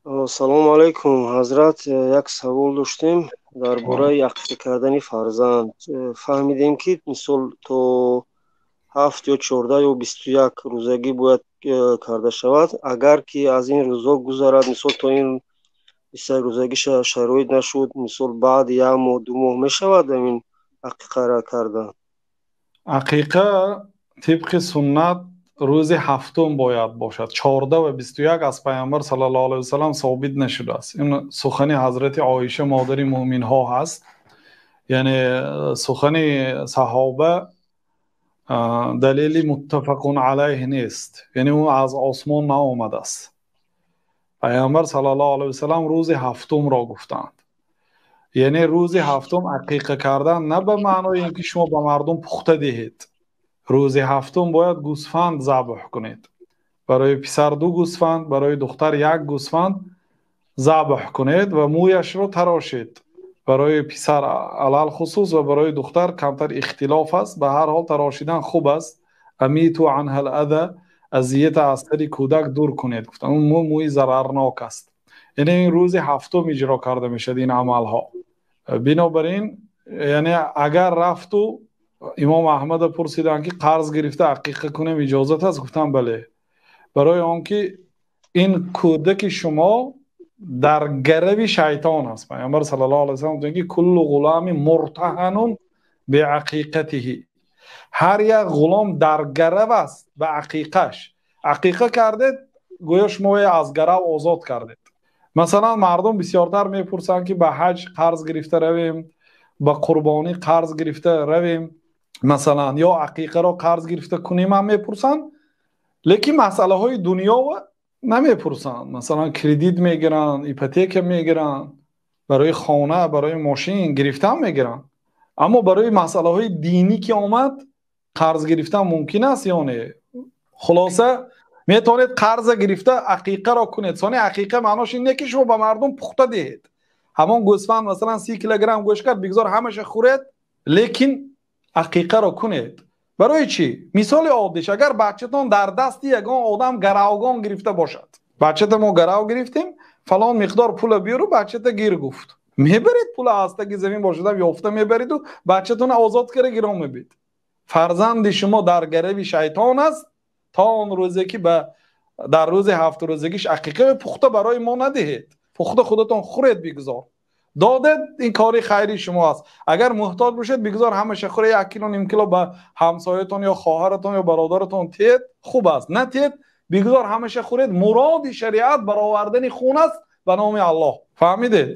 Салому алайкум, ҳазрат. Як савол доштем дар бораи ақиқа кардани фарзанд. Фаҳмидем, ки мисол то 7 ё 14 ё 21 рӯзагӣ бояд карда шавад. Агар ки аз ин рӯзҳо гузарад, мисол то ин 21 рӯзагӣ шароит нашуд, мисол баъди як моҳ, 2 моҳ мешавад ҳамин ақиқара кардан? Ақиқа тибқи суннат рӯзи ҳафтум бояд бошад. 14 ва 21 аз Пайғамбар саллаллоҳу алайҳи васаллам собит нашудааст. Ин сухани ҳазрати Оиша, модари мӯъминҳо, ҳаст. Яъне сухани саҳоба далели муттафақун алайҳ нест, яъне ӯ аз осмон наомадааст. Пайғамбар саллаллоҳу алайҳи васаллам рӯзи ҳафтумро гуфтанд. Яъне рӯзи ҳафтум ақиқа кардан на ба маънои ин ки шумо ба мардум пухта диҳед. Рӯзи ҳафтум бояд гӯсфанд забҳ кунед. Барои писар ду гӯсфанд, барои духтар як гӯсфанд забҳ кунед ва мӯяшро тарошед. Барои писар алалхусус ва барои духтар камтар ихтилоф аст. Ба ҳар ҳол тарошидан хуб аст. أميطوا عنها الأذى, азията аз сари кӯдак дур кунед, гуфтанд. Он мӯ мӯи зарарнок аст. Яъне ин рӯзи ҳафтум иҷро карда мешавад ин амалҳо. Бинобар ин, яъне агар рафту имом Аҳмада пурсиданд, ки қарз гирифта ақиқа кунем, иҷозат аст, гуфтанд: бале, барои он ки ин кӯдаки шумо дар гарави шайтон аст. Пайғамбар саллаллоҳу алайҳи васаллам гуфтанд, ки كل غلام مرتهن بعقيقته, ҳар як ғулом дар гарав аст ба ақиқаш. Ақиқа кардед, гӯё шумо аз гарав озод кардед. Масалан, мардум бисёртар мепурсанд, ки ба ҳаҷ қарз гирифта равем, ба қурбонӣ қарз гирифта равем, масалан, ё ақиқаро қарз гирифта кунем ҳам мепурсанд, лекин масъалаҳои дунёва намепурсанд. Масалан, кредит мегиранд, ипотека мегиранд, барои хона, барои мошин гирифтан мегиранд, аммо барои масъалаҳои динӣ ки омад, қарз гирифтан мумкин аст ё не? Хулоса, метавонед қарза гирифта ақиқаро кунед. Сони ақиқа маънош ин не, ки шумо ба мардум пухта диҳед. Ҳамон гӯсфанд, масалан, 30 килограмм гӯшт кард, бигзор ҳамаша хӯред, лекин ақиқаро кунед. Барои чӣ? Мисоли оддиш: агар бачатон дар дасти ягон одам гаравгон гирифта бошад, бачата мо гарав гирифтем, фалон миқдор пула биёру бачата гир, гуфт, мебаред, пула аз таги замин бошадам ёфта мебариду бачатона озод кара гирон мебид. Фарзанди шумо дар гарави шайтон аст то он рӯзе ки ба дар рӯзи ҳафтрӯзагиш ақиқа пухта барои мо надиҳед. Пухта худатон хӯред, бигзор. Додед, ин кори хайри шумо аст. Агар муҳтоҷ бошед, бигзор ҳамаша хӯре, як кило, ним кило ба ҳамсоятон ё хоҳаратон ё бародаратон тиҳед, хуб аст. Натиҳед, бигзор ҳамаша хӯред. Муроди шариат баровардани хун аст ба номи Аллоҳ. Фаҳмидед?